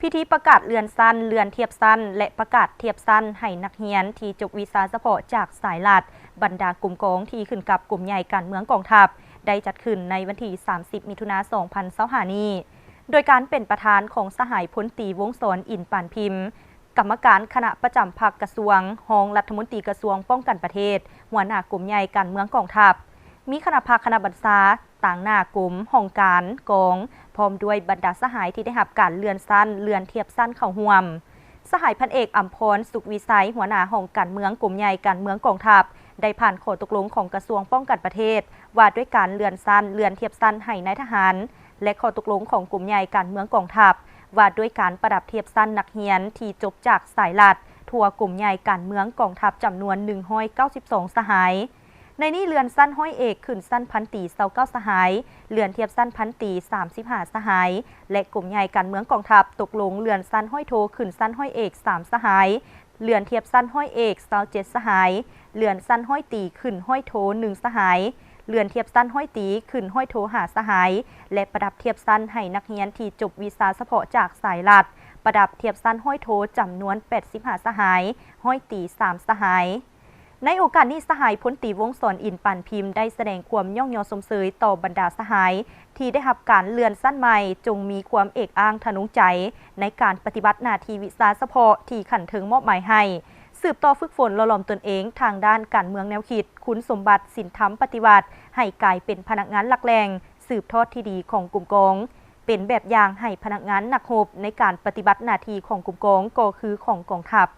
ພິທີປະກາດເລື່ອນຊັ້ນ, ເລື່ອນທຽບຊັ້ນ ແລະ ປະກາດທຽບຊັ້ນໃຫ້ນັກຮຽນທີ່ຈົບວິຊາສະເພາະຈາກສາຍລັດ ບັນດາກົມກອງທີ່ຂຶ້ນກັບກົມໃຫຍ່ການເມືອງກອງທັບ ໄດ້ຈັດຂຶ້ນໃນວັນທີສາມສິບ ມິຖຸນາ ສອງພັນຊາວຫ້ານີ້ ໂດຍການເປັນປະທານຂອງສະຫາຍພົນຕີ ວົງສອນ ອິນປານພິມ ກຳມະການຄະນະປະຈຳພັກກະຊວງ, ຮອງລັດຖະມົນຕີກະຊວງປ້ອງກັນປະເທດ, ຫົວໜ້າກົມໃຫຍ່ການເມືອງກອງທັບ, ມີຄະນະພັກຄະນະບັນຊາ, ຕາງໜ້າກົມ, ຫ້ອງການ, ກອງ, ພ້ອມດ້ວຍບັນດາສະຫາຍທີ່ໄດ້ຮັບການເລື່ອນຊັ້ນ, ເລື່ອນທຽບຊັ້ນເຂົ້າຮ່ວມ. ສະຫາຍພັນເອກ ອຳພອນ ສຸກວິໄຊ ຫົວໜ້າຫ້ອງການເມືອງກົມໃຫຍ່ການເມືອງກອງທັບ ໄດ້ຜ່ານຂໍ້ຕົກລົງຂອງກະຊວງປ້ອງກັນປະເທດ ວ່າດ້ວຍການເລື່ອນຊັ້ນ, ເລື່ອນທຽບຊັ້ນໃຫ້ນາຍທະຫານ ແລະ ຂໍ້ຕົກລົງຂອງກົມໃຫຍ່ການເມືອງກອງທັບ ວ່າດ້ວຍການປະດັບທຽບຊັ້ນນັກຮຽນທີ່ຈົບຈາກສາຍລັດ ທົ່ວກົມໃຫຍ່ການເມືອງກອງທັບຈຳນວນໜຶ່ງຮ້ອຍເກົ້າສິບສອງສະຫາຍ. ໃນນີ້ເລື່ອນຊັ້ນຮ້ອຍເອກຂຶ້ນຊັ້ນພັນຕີຊາວເກົ້າສະຫາຍ, ເລື່ອນທຽບຊັ້ນພັນຕີສາມສິບຫ້າສະຫາຍ ແລະ ກົມໃຫຍ່ການເມືອງກອງທັບຕົກລົງເລື່ອນຊັ້ນຮ້ອຍໂທຂຶ້ນຊັ້ນຮ້ອຍເອກສາມສະຫາຍ, ເລື່ອນທຽບຊັ້ນຮ້ອຍເອກຊາວເຈັດສະຫາຍ, ເລື່ອນຊັ້ນຮ້ອຍຕີຂຶ້ນຮ້ອຍໂທໜຶ່ງສະຫາຍ, ເລື່ອນທຽບຊັ້ນຮ້ອຍຕີຂຶ້ນຮ້ອຍໂທຫ້າສະຫາຍ ແລະ ປະດັບທຽບຊັ້ນໃຫ້ນັກຮຽນທີ່ຈົບວິຊາສະເພາະຈາກສາຍລັດ ປະດັບທຽບຊັ້ນຮ້ອຍໂທຈຳນວນແປດສິບຫ້າສະຫາຍ, ຮ້ອຍຕີສາມສະຫາຍ. ໃນໂອກາດນີ້ ສະຫາຍພົນຕີ ວົງສອນ ອິນປານພິມ ໄດ້ສະແດງຄວາມຍ້ອງຍໍຊົມເຊີຍຕໍ່ບັນດາສະຫາຍທີ່ໄດ້ຮັບການເລື່ອນຊັ້ນໃໝ່, ຈົ່ງມີຄວາມເອກອ້າງທະນົງໃຈໃນການປະຕິບັດໜ້າທີ່ວິຊາສະເພາະທີ່ຂັ້ນເທິງມອບໝາຍໃຫ້, ສືບຕໍ່ຝຶກຝົນຫຼໍ່ຫຼອມຕົນເອງທາງດ້ານການເມືອງແນວຄິດ, ຄຸນສົມບັດ, ສິນທຳປະຕິວັດ ໃຫ້ກາຍເປັນພະນັກງານຫຼັກແຫຼ່ງສືບທອດທີ່ດີຂອງກົມກອງ, ເປັນແບບຢ່າງໃຫ້ພະນັກງານນັກຮົບໃນການປະຕິບັດໜ້າທີ່ຂອງກົມກອງກໍຄືຂອງກອງທັບ.